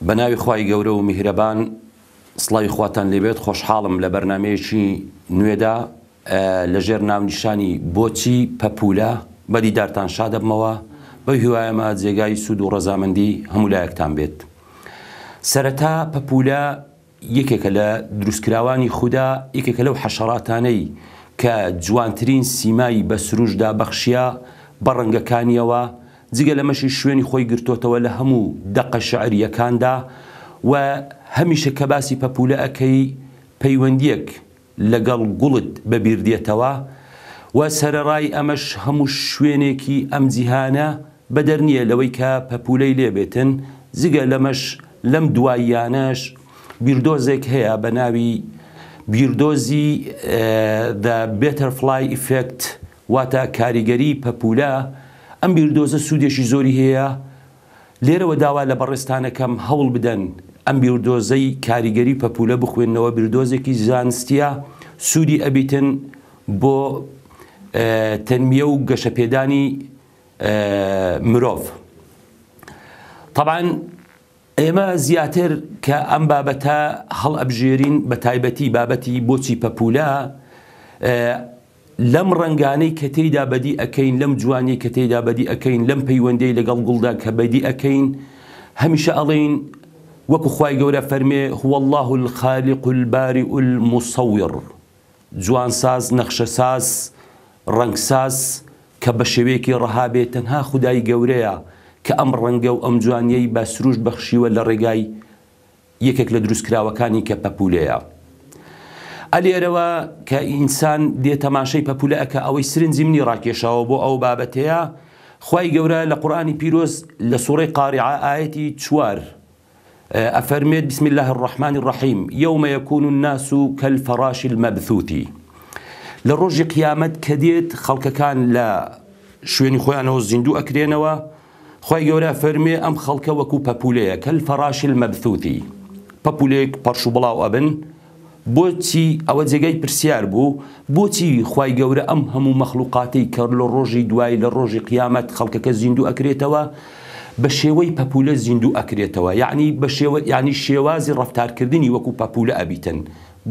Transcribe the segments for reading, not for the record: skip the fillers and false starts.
بە ناوی خوای گەورە و میهرەبان سڵاوی خواتان لێبێت خۆشحاڵم لە بەرنامەیەکی نوێدا لە ژێر ناونیشانی بۆچی پەپولە بە دیدارتان شادەبمەوە بەو هیوایەمە جێگای سوود و ڕەزامەندی هەموو لایەکتان بێت سەرەتا پەپولە یەکێکە لە دروستکراوانی خودا، یەکێکە لەو حەشەراتانەی کە جوانترین سیمای بە سروشتدا بەخشیە بە ڕەنگەکانیەوە، جگە لەمەشی شوێنی خۆی گرتۆتەوە لە هەموو دەقە شعرییەکاندا و هەمیشە کە باسی پەپوولە ئەکەی پەیوەندییەک لەگەڵ گوڵت بەبیر دێتەوە و سەرەڕای ئەمەش هەموو شوێنێکی ئەم جیهانە بەدەر نییە لەوەی کە پەپوولەی لێ بێتن، جگە لەمەش لەم دواییانەش بیردۆزێک هەیە بە ناوی بیردۆزی The Betterfly Effect واتە کاریگەری پەپوولە، ئەم بیردۆزە سوودێکی زۆری هەیە، لێرەوە داوا لە بەڕێزتان ئەکەم هەوڵ بدەن ئەم بیردۆزەی کاریگەری پەپوولە بخوێننەوە، بیردۆزێکی زانستییە سوودی ئەبیتن بۆ تەنمیە و گەشەپێدانی مرۆڤ. تەبعەن ئێمە زیاتر کە ئەم بابەتە هەڵئەبژێرین بە تایبەتی بابەتی بۆچی پەپوولە لەم ڕەنگانەی کە تێیدا بەدی ئەکەین، لەم جوانیەی کە تێیدا بەدی ئەکەین، لەم پەیوەندیەی لەگەڵ گوڵدا کە بەدی ئەکەین، هەمیشە ئەڵێین وەکو خوای گەورە فەرمێ، هو اللە الخالق البارئ المصور، جوانساز، نەخشەساز، ڕەنگساز، کە بە شێوەیەکی ڕەها بێ تەنها خودای گەورەیە کە ئەم ڕەنگە و ئەم جوانیەی بە سروشت بەخشیوە لە ڕێگای یەکێک لە دروستکراوەکانی کە پەپولەیە. ئە لێرەوە کە ئینسان دێ تەماشەی پەپولە ئەکا ئەوەی سرنجی منی ڕاکێشاوە بۆ ئەو بابەتەیە خوای گەورە لە قورئانی پیرۆز لە سوڕەی قاریعە ئایەتی چوار ئەفەرمێت بسم الله الرحمن الرحیم یوم یکون الناس کالفراش المبثوث لە ڕۆژی قیامەت کە دێت خەڵکەکان لە شوێنی خۆیانەوە زیندوو ئەکرێنەوە خوای گەورە ئەفەرموێ ئەم خەڵکە وەکو پەپولەیە کالفراش المبثوث پەپولەیەک پەرش و بڵاو ئەبن بۆچی ئەوە جێگای پرسیار بوو بۆچی خوای گەورە ئەم هەموو مەخلوقاتەی کە لە ڕۆژی دوای لە ڕۆژی قیامەت خەڵکەکە زیندوو ئەکرێتەوە بە شێوەی پەپولە زیندوو ئەکرێتەوە یعنی بە شێوە یعنی شێوازی ڕەفتارکردنی وەکو پەپولە ئەبیتن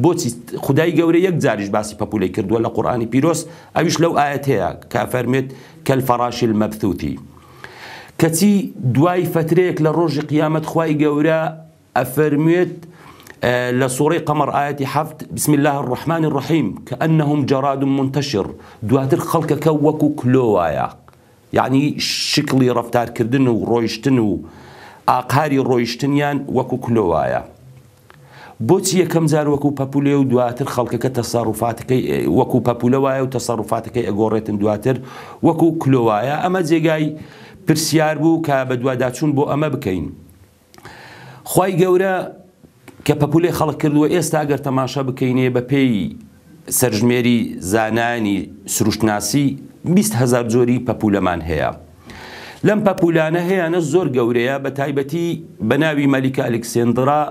بۆچی خودای گەورە یەک جاریش باسی پەپولەی کردووە لە قورئانی پیرۆز ئەویش لەو ئایەتەیە کە ئەفەرموێت کالفراش المبثوث کەچی دوای فەترەیەک لە ڕۆژی قیامەت خوای گەورە ئەفەرموێت لە سوڕەی قەمەر ئایەتی حەفت بسم الله الرحمن الرحیم کأنهم جراد منتشر دواتر خەڵکەکە وەکو کلۆ وایە یعنی شکڵی ڕەفتارکردن و ڕۆیشتن و ئاقاری ڕۆیشتنیان وەکو کلۆ وایە بۆچی یەکەم جار وەکو پەپولەیە و دواتر خەڵکەکە تەسەڕوفاتەکەی وەکو پەپولە وایە و تەسەڕوفاتەکەی ئەگۆڕێتن دواتر وەکو کلۆ وایە ئەمە جێگای پرسیار بوو کە بەدواداچوون بۆ ئەمە بکەین خوای گەورە کە پەپولەی خەڵک کردووە ئێستا گەر تەماشا بکەینێ بە پێی سەرژمێری زانایانی سروشتناسی 20 هەزار جۆری پەپولەمان هەیە لەم پەپولانە هەیانە زۆر گەورەیە بە تایبەتی بە ناوی مەلیکە ئەلکسێندرا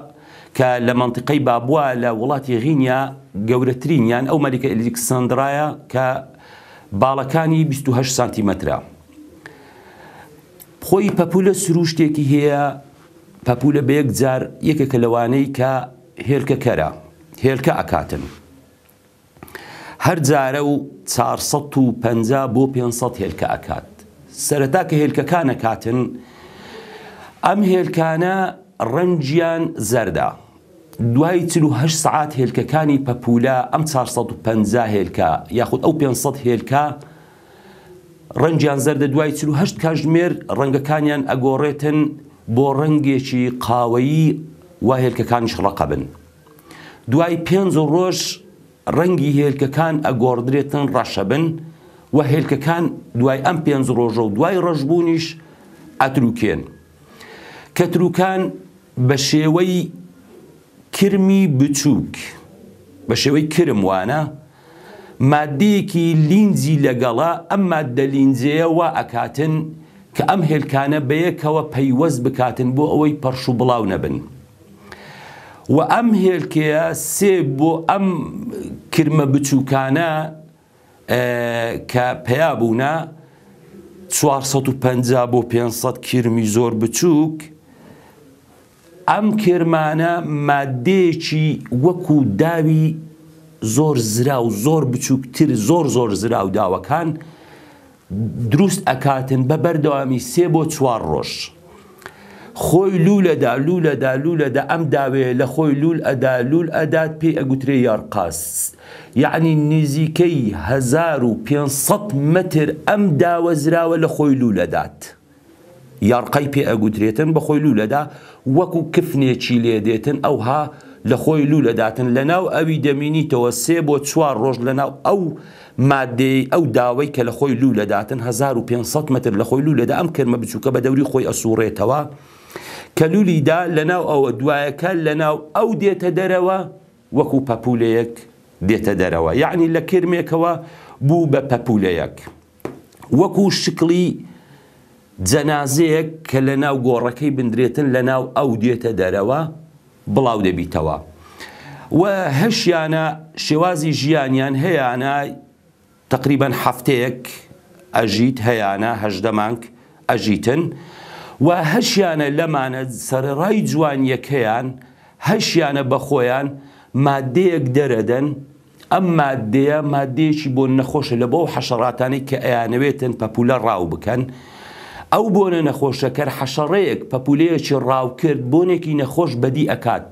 کە لە مەنتیقەی بابوا لە وڵاتی غینیا گەورەترینیان ئەو مەلیکە ئەلکساندرایە کە باڵەکانی 28 سانتیمەترە. خۆی پەپولە سروشتێکی هەیە پەپولە بە یەک جار یەکێکە لەوانەی کە هێلکەکەرە هێلکە ئەکاتن. هەر جارە و 450 بۆ 500 هێلکە ئەکات. سەرەتا کە هێلکەکان ئەکاتن ئەم هێلکانە ڕەنگیان زەردە. دوای 48 سەعات هێلکەکانی پەپولە ئەم 450 هێلکە یاخود ئەو 500 هێلکە ڕەنگیان زەردە دوای 48 کاژمێر ڕەنگەکانیان ئەگۆڕێتن بۆ ڕەنگێکی قاوەیی وا هێلکەکانیش ڕەقەبن. دوای پێنج ڕۆژ ڕەنگی هێلکەکان ئەگۆڕدرێتن ڕەشەبن و هێلکەکان دوای ئەم پێنج ڕۆژە و دوای ڕەشبوونیش ئەتروکێن. کە تروکان بە شێوەی کرمی بچووک بە شێوەی کرم وانە ماددەیەکی لینجی لەگەڵە ئەم ماددە لینجەیە وا ئەکاتن کە ئەم هێلکانە بەیەکەوە پەیوەست بکاتن بۆ ئەوەی پەرش و بڵاو نەبن. و ئەم هێلکەیە سێ بۆ ئەم کرمە بچووکانە کە پەیا بوونە 450 بۆ 500 کرمی زۆر بچووک. ئەم کرمانە ماددەیەکی وەکو داوی زۆر زراو زۆر بچووکتر زۆر زۆر زراو داوەکان دروست ئەکاتن بە بەردەوامی سێ بۆ چوار ڕۆژ خۆی لوولەدا لوولەدا لوولەدا ئەم داوەیە لە خۆی لوول ئەدا لوول ئەدات پێی ئەگوترێ یارقاس یەعنی نزیکەی 1500 مەتر ئەم داوە زراوە لە خۆی لوولەدات. یاڕقەی پێ ئەگوترێتن بە خۆی لوولەدا وەکو کفنێکی لێ دێتن ئەوها لە خۆی لوولەداتن لە ناو ئەوی دەمینیتەوە سێ بۆ چوار ڕۆژ لە ناو ئەو مادەیەی ئەو داوەی کە لە خۆی لوولەداتن 1500 مەتر لە خۆی لوولەدا ئەم کرمە بچووکە بە دەوری خۆی ئەسوڕێتەوە کە لوولی دا لە ناو ئەوە دوایەکە لە ناو ئەو دێتە دەرەوە وەکو پەپوولەیەک دێتە دەرەوە یەعنی لە کرمێکەوە بوو بە پەپوولەیەک. وەکو شکڵی جەنازەیەک کە لە ناو گۆڕەکەی بندرێتن لە ناو ئەو دێتە دەرەوە بڵاو دەبیتەوە و هەشیانە شێوازی ژیانیان هەیانە تقریبا هەفتەیەک ئەژیت هەیانە 18 مانگ ئەژیتن و هەشیانە لەمانە سەرەڕای جوانیەکەیان هەشیانە بەخۆیان مادەیەک دەرەدەن ئەم ماددەیە ماددەیەکی بۆن نەخۆشە لە بۆ ئەو حەشەڕاتانەی کە ئەیانەوێتن پەپولە ڕاو بکەن ئەو بۆنە نەخۆشە کەر حەشەڕەیەک پەپولەیەکی ڕاو کرد بۆنێکی نەخۆش بەدی ئەکات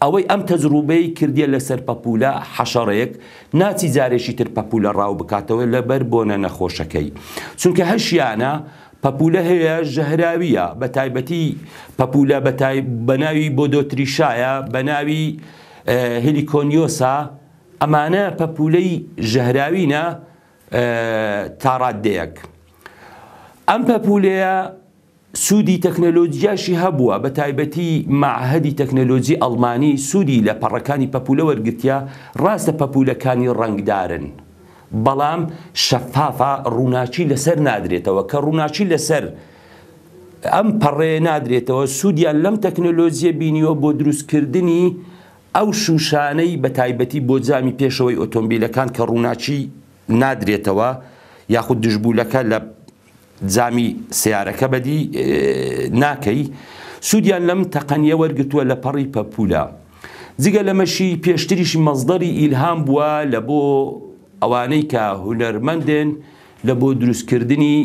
ئەوەی ئەم تەجڕوبەی کردیە لەسەر پەپولە حەشەڕەیەک ناچی جارێکی تر پەپولە ڕاو بکاتەوە لەبەر بۆنە نەخۆشەکەی چونکە هەشیانە پەپولە هەیە ژەهراویە بە تایبەتی پەپولە بەناوی بۆدۆتریشایە بەناوی هێلیکۆنیۆسا، ئەمانە پەپوولەی ژەهراوینە تاڕاددەیەک. ئەم پەپوولەیە سوودی تەکنەلۆجیاشی هەبووە، بە تایبەتی مەعهەدی تەکنەلۆجی ئەڵمانی سوودی لە پەڕەکانی پەپوولە وەرگرتیە، ڕاستە پەپوولەکانی ڕەنگدارن، بەڵام شەفافە ڕووناکی لەسەر نادرێتەوە، کە ڕووناکی لەسەر ئەم پەڕەیە نادرێتەوە، سوودیان لەم تەکنۆلۆجییە بینیوە بۆ دروستکردنی ئەو شووشانەی بە تایبەتی بۆ جامی پێشەوەی ئۆتۆمبیلەکان کە ڕووناکی نادرێتەوە یاخود دژبوولەکە لە جامی سەیارەکە بەدی ناکەی، سوودیان لەم تەقەنییە وەرگرتووە لە پەڕی پەپوولە. جگە لەمەشی پێشتریش مەسدەری ئیلهام بووە لە بۆ ئەوانەی کە هونەرمەندن لە بۆ دروستکردنی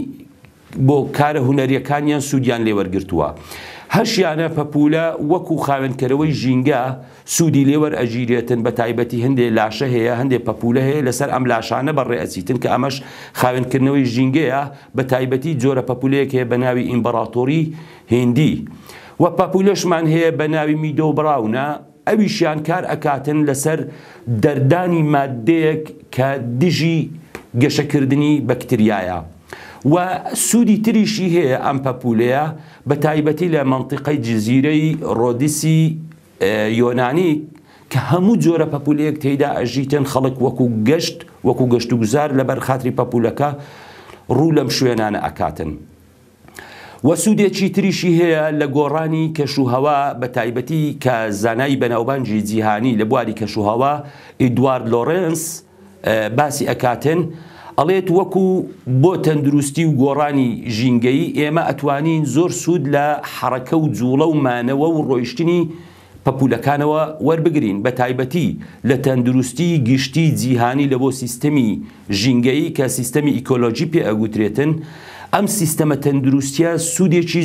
بۆ کارە هونەرییەکانیان سوودیان لێ وەرگرتووە. هەشیانە پەپوولە وەکوو خاوێنکەرەوەی ژینگە سوودی لێ وەرئەگیرێتن بە تایبەتی هەندێ لاشە هەیە هەندێ پەپوولە هەیە لەسەر ئەم لاشانە بەڕێ ئەچیتن کە ئەمەش خاوێنکردنەوەی ژینگەیە بە تایبەتی جۆرە پەپوولەیەک هەیە بە ناوی ئیمبراتۆری هیندی و پەپوولەشمان هەیە بە ناوی میدۆ براونە ئەویشیان کار ئەکاتن لەسەر دەردانی ماددەیەک کە دژی گەشەکردنی بەکتریایە و سوودی تریشی هەیە ئەم پەپوولەیە بە تایبەتی لە مەنتیقەی جزیرەی ڕۆدیسی یۆنانی کە هەموو جۆرە پەپوولەیەک تێیدا ئەژیتن خەڵک وەکو گەشت وەکو گەشتوگوزار لەبەر خاتری پەپوولەکە ڕوو لەم شوێنانە ئەکاتن. وە سوودێکی تریشی هەیە لە گۆڕانی کەش و هەوا بە تایبەتی کە زانای بەناوبانگی جیهانی لە بواری کەش و هەوا ئیدوارد لۆرێنس باسی ئەکاتن ئەڵێت وەکو بۆ تەندروستی و گۆڕانی ژینگەیی ئێمە ئەتوانین زۆر سوود لە حەڕەکە و جوڵە و مانەوە و ڕۆیشتنی پەپوولەکانەوە وەربگرین، بەتایبەتی لە تەندروستی گشتی جیهانی لە بۆ سیستەمی ژینگەیی کە سیستەمی ئیکۆلۆجی پێ ئەگوترێتن، ئەم سیستەمە تەندروستیە سوودێکی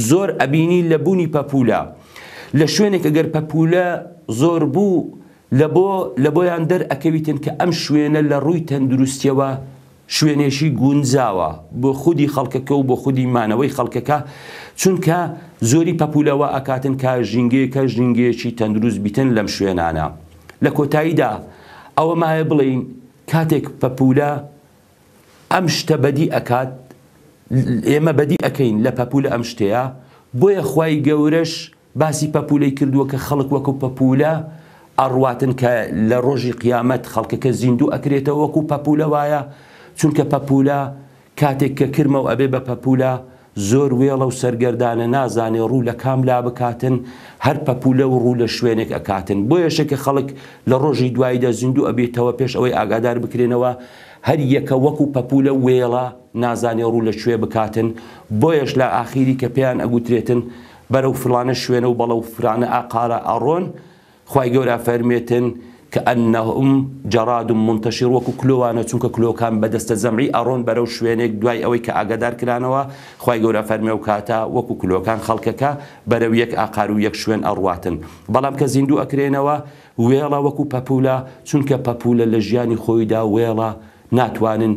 زۆر ئەبینی لە بوونی پەپوولە لە شوێنێک ئەگەر پەپوولە زۆر بوو لە بۆ لە بۆیان دەر ئەکەویتن کە ئەم شوێنە لە ڕووی تەندروستیەوە شوێنێکی گونجاوە بۆ خودی خەڵکەکە و بۆ خودی مانەوەی خەڵکەکە، چونکە زۆری پەپولە وا ئەکاتن کە ژینگەیەکە ژینگەیەکی تەندروست بیتن لەم شوێنانە. لە کۆتاییدا ئەوە مایە بڵێین کاتێک پەپولە ئەم شتە بەدی ئەکات ئێمە بەدی ئەکەین لە پەپولە ئەم شتەیە بۆیە خوای گەورەش باسی پەپوولەی کردووە کە خەڵک وەکو پەپوولە ئەڕواتن کە لە ڕۆژی قیامەت خەڵکەکە زیندوو ئەکرێتەوە وەکو پەپوولە وایە چونکە پەپوولە کاتێک کە کرمە و ئەبێ بە پەپوولە زۆر وێڵە و سەرگەردانە نازانێ ڕوو لە کام لا بکاتن هەر پەپوولە و ڕوو لە شوێنێک ئەکاتن بۆیەشە کە خەڵک لە ڕۆژی دواییدا زیندوو ئەبێتەوە پێش ئەوەی ئاگادار بکرێنەوە هەر یەکە وەکو پەپوولە وێڵە نازانێ ڕوو لە کوێ بکاتن بۆیەش لە ئاخیری کە پێیان ئەگوترێتن. بەرەو فڵانە شوێنە و بەڵەو فرانە ئاقارە ئەڕۆن، خوای گەورە ئەفەرمێتن، کأنهم جراد منتشر وەکو کلۆوانە چونکە کلۆکان بە دەستە جەمعی ئەڕۆن بەرەو شوێنێک دوای ئەوەی کە ئاگادار کرانەوە خوای گەورە ئەفەرمێ ئەو کاتە وەکو کلۆکان خەڵکەکە بەرەو یەک ئاقار و یەک شوێن ئەڕواتن بەڵام کە زیندوو ئەکرێنەوە وێڵە وەکو پەپولە چونکە پەپولە لە ژیانی خۆیدا وێڵە ناتوانن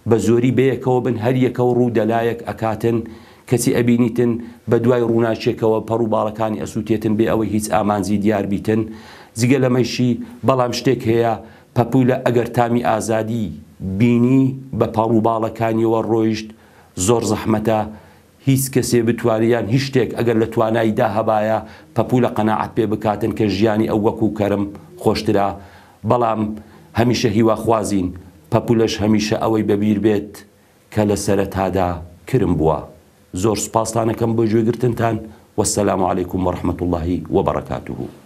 بە زۆری بەیەکەوە بن هەر یەکەو ڕوو دەلایەک ئەکاتن کەچی ئەبینیتن بە دوای ڕووناکیەکەوە پەڕ و باڵەکانی ئەسوتێتن بێ ئەوەی هیچ ئامانجی دیار بیتن جگە لەمەیشی بەڵام شتێک هەیە پەپولە ئەگەر تامی ئازادی بینی بە پەڕ و باڵەکانیەوە ڕۆیشت زۆر زەحمەتە هیچ کەسێ بتوانێ یان هیچ شتێک ئەگەر لە توانای دا هەبایە پەپوولە قەناعەت پێ بکاتن کە ژیانی ئەو وەکوو کەرم خۆشترە بەڵام هەمیشە هیواخوازین پەپوولەش هەمیشە ئەوەی بە بیر بێت کە لە سەرەتادا کرم بووە زۆر سوپاستان ئەکەم بۆ گوێگرتنتان والسلام علیکم ورحمة اللە وبرکاته.